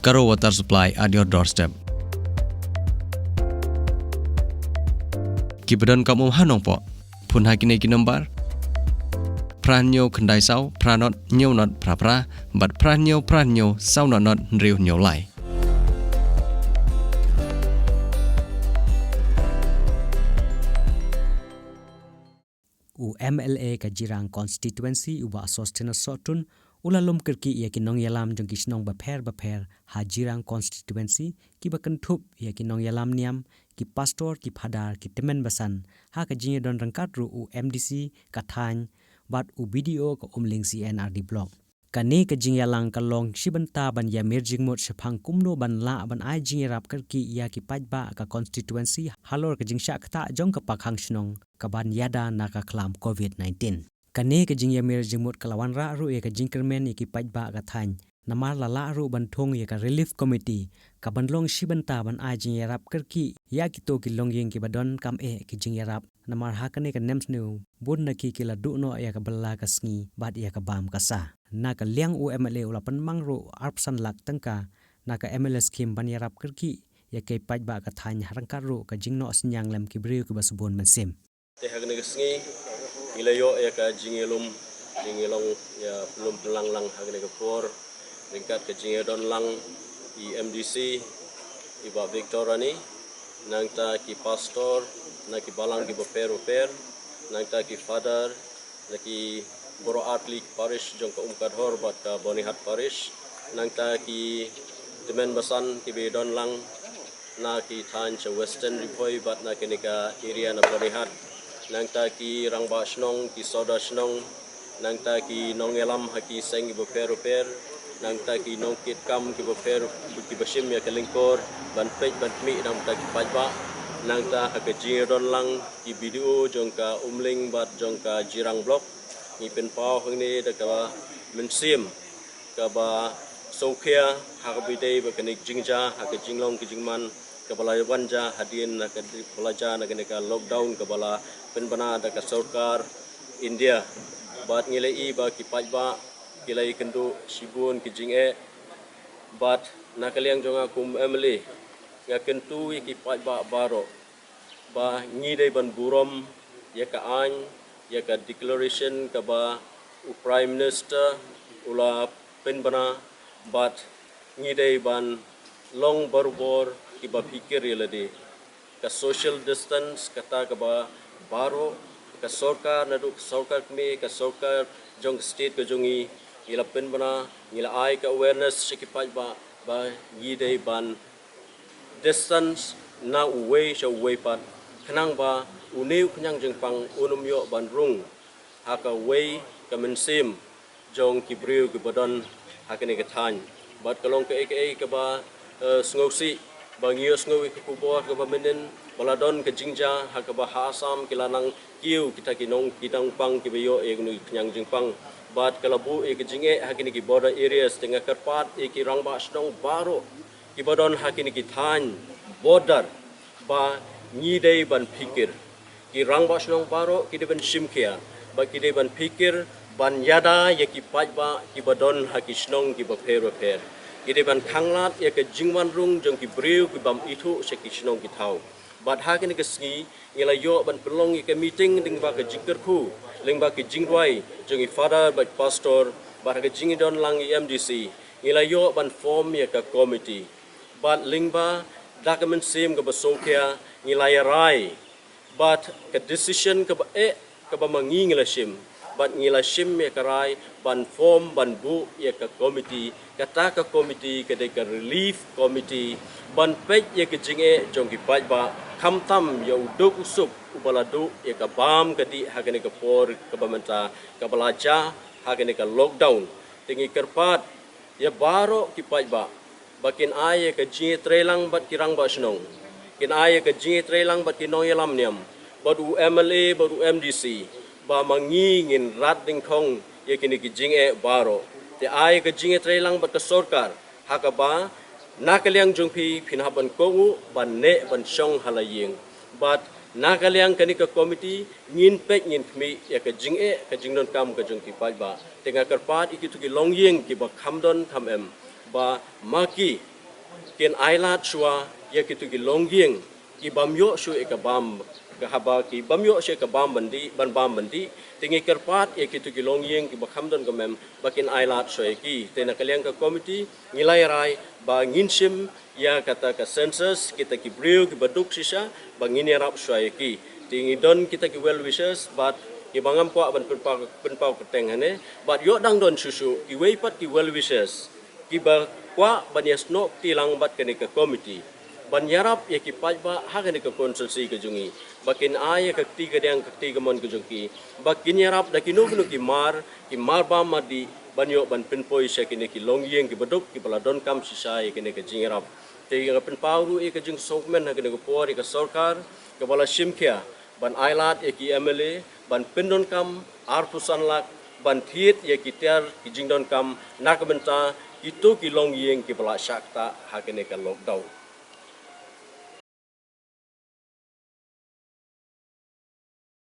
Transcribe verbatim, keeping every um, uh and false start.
Garo Water Supply at your doorstep. Ki ba don kam um ha Nongpoh, phone ha kine ki nombar: phra hynñiew khyndai saw phra nod hynñiew nod phra phra bad phra hynñiew phra hynñiew saw nod nod hynriew hynñiew lai. U M L A ka Jirang Constituency, u Bah Sosthenes Sohtun, u la lum kyrkieh ïa ki nongïalam jong ki shnong bapher bapher ha Jirang Constituency, ki ba kynthup ïa ki nongïalam niam, ki pastor, ki phadar, ki tymmen basan, ha ka jingïadon ryngkat ruh u M D C ka thaiñ bad u B D O ka Umling C and R D Block. Kane ka jingïalang ka long shi bynta ban ïamir jingmut shaphang kumno ban lah ban ai jingïarap kyrkieh ïa ki paidbah ka constituency halor ka jingshah ktah jong ka pakhang shnong ka ban ïada na ka khlam covid nineteen. Kane ka jingïamir jingmut ka la wanrah ruh ïa ka jingkyrmen ïa ki paidbah ka thaiñ, namar la lah ruh ban thung ïa ka relief committee ka ban long shi bynta ban ai jingïarap kyrkieh ïa kito ki longïing ki ba don kam eh ki jingïarap. Namar ha kane ka nemsniew bun na ki ki la duh noh ïa ka bylla ka sngi bad ïa ka bam ka sa. Na ka liang u M L A u la pynmang ruh arphew san lak tyngka na ka M L A scheme ban ïarap kyrkieh ïa ki paidbah ka thaiñ, ryngkat ruh ka jingnoh synñiang lem ki briew ki ba sbun mynsiem. Te ha kane ka sngi ngi la ïoh ïa ka jingïalum, jingïalong ïa pynlum pynlang lang ha kane ka por ryngkat ka jingïadon lang i M D C, i Bah Victor Rani, nangta ki pastor na ki balang ki bapher bapher, nangta ki father na ki baroh artylli ki parish jong ka Umkadhor bad ka Bonihat parish, nangta ki tymmen basan ki ba ïadon lang na ki thaiñ sha Western Ri Bhoi bad na kane ka area na Bonihat, nangta ki rangbah shnong, ki sordar shnong, nangta ki nongïalam ha ki seng ki bapher bapher, nangta ki nongkitkam ki bapher ki ba shim ïa ka lyngkor ban peit ban khmih nangta ki paidbah, nangta ha ka jingïadon lang ki B D O jong ka Umling bad jong ka Jirang Block. Ngi pynpaw hangne da ka mynsiem ka ba sngewkhia ha kaba ïadei bad kane ka jingjia, ha ka jinglong ka jingman ka ba la wan jia hadien na ka, ba la jia na kane ka lockdown ka ba la pynbna da ka sorkar India. Bad ngi la i ba ki paidbah ki la ïakynduh shibun ki jingeh. Bad na ka liang jong nga kum M L A, nga kyntu ïa ki paidbah baroh ba ngi dei ban burom ïa ka aiñ, ïa ka declaration ka ba u Prime Minister u la pynbna, bad ngi dei ban long barabor ki ba phikir ïa lade. Ka social distance kata ka ba baroh ka sorkar, naduh ka sorkar kmie, ka sorkar jong ka state ka jong ngi, ngi la pynbna, ngi la ai ka awareness sha ki paidbah ba ngi dei ban distance na uwei sha uwei pat, khnang ba une u khñiang jingpang un ym ïoh ban rung ha kawei ka mynsiem jong ki briew ki ba don ha kane ka thaiñ. Bad ka long kaei kaei ka ba, eh, sngewsih ba ngi ïohsngew ïa ka khubor ka ba mynnin ba la don ka jingjia ha ka ba ha Assam ki la nang kiew kita ki nong, ki nongpang ki ba ïoh ïa kane ka khñiang jingpang. Bad ka la buh ïa ka jingeh ha kine ki border areas. Te nga kyrpad ïa ki rangbah shnong baroh ki ba don ha kine ki thaiñ border ba ngi dei ban phikir. Ki rangbah shnong baroh ki dei ban shim khia, ba ki dei ban phikir ban ïada ïa ki paidbah ki ba don ha ki shnong ki bapher bapher. Ki dei ban khanglad ïa ka jingwan rung jong ki briew ki bym ithuh sha ki shnong ki thaw. Bad ha kane ka sngi ngi la ïoh ban pynlong ïa ka meeting lyngba ka jingkyrkhu, lyngba ka jingrwai jong i Father bad Pastor, bad ha ka jingdon lang i M D C ngi la ïoh ban form ïa ka committee. Bad lyngba da ka mynsiem ka ba sngewkhia ngi la ïa rai bad ka decision ka ba eh ka ba ma ngi ngi la shim. Bad ngi la shim ïa ka rai ban form, ban buh ïa ka committee. Kata ka committee ka dei ka relief committee ban peit ïa ka jingeh jong ki paidbah, khamtam ïa u duk u suk u ba la duh ïa ka bam ka dih ha kane ka por ka ba mynta ka ba la jia ha kane ka lockdown. Te ngi kyrpad ïa baroh ki paidbah ba kin ai ïa ka jingïatreilang bad ki rangbah shnong, kin ai ïa ka jingïatreilang bad ki nongïalam niam, bad u M L A bad u M D C, ba ma ngi ngin rat dyngkhong ïa kine ki jingeh baroh. Te ai ïa ka jingïatreilang bad ka sorkar ha ka ba na ka liang jong phi phin hap ban kohnguh ban neh ban shong ha la ïing. Bad na ka liang kane ka committee ngin peit ngin khmih ïa ka jingeh ka jingdonkam ka jong ki paidbah. Te nga kyrpad ïa kito ki longïing ki ba kham don kham em ba ma ki kin ailad shuwa ïa kitu ki longïing ki bym ïoh shuh ïa ka bam, ka haba ki bym ïoh shuh ïa ka bam ban dih, ban bam ban dih. Te ngi kyrpad ïa kitu ki longïing ki ba kham don ka mem ba kin ailad shuwa ïa ki. Te na ka liang ka komiti ngi la rai ba ngin shim ïa kata ka census, kita ki briew ki ba duk shisha, ba ngin ïarap shuwa ïa ki. Te ngi don kita ki well wishers bad ki ba ngam kwah ban pynpaw, pynpaw kyrteng hangne, bad ïoh dang don shuh shuh kiwei pat ki well wishers ki ba kwah ban ïasnoh kti lang bad kane ka komiti ban ïarap ïa ki paidbah ha kane ka constituency ka jong ngi, ba kin ai ïa ka kti kadiang ka kti kamon ka jong ki, ba kin ïarap da kino kino ki mar, ki mar bam mar dih, ban ïoh ban pynpoi sha kine ki longïing ki ba duk ki ba la donkam shisha ïa kane ka jingïarap. Te nga pynpaw ruh ïa ka jingsngewkmen ha kane ka por ïa ka sorkar ka ba la shim khia ban ailad ïa ki M L A ban pyndonkam arphew san lak ban thied ïa ki tiar ki jingdonkam na ka bynta kitu ki longïing ki ba la shah ktah ha kane ka lockdown.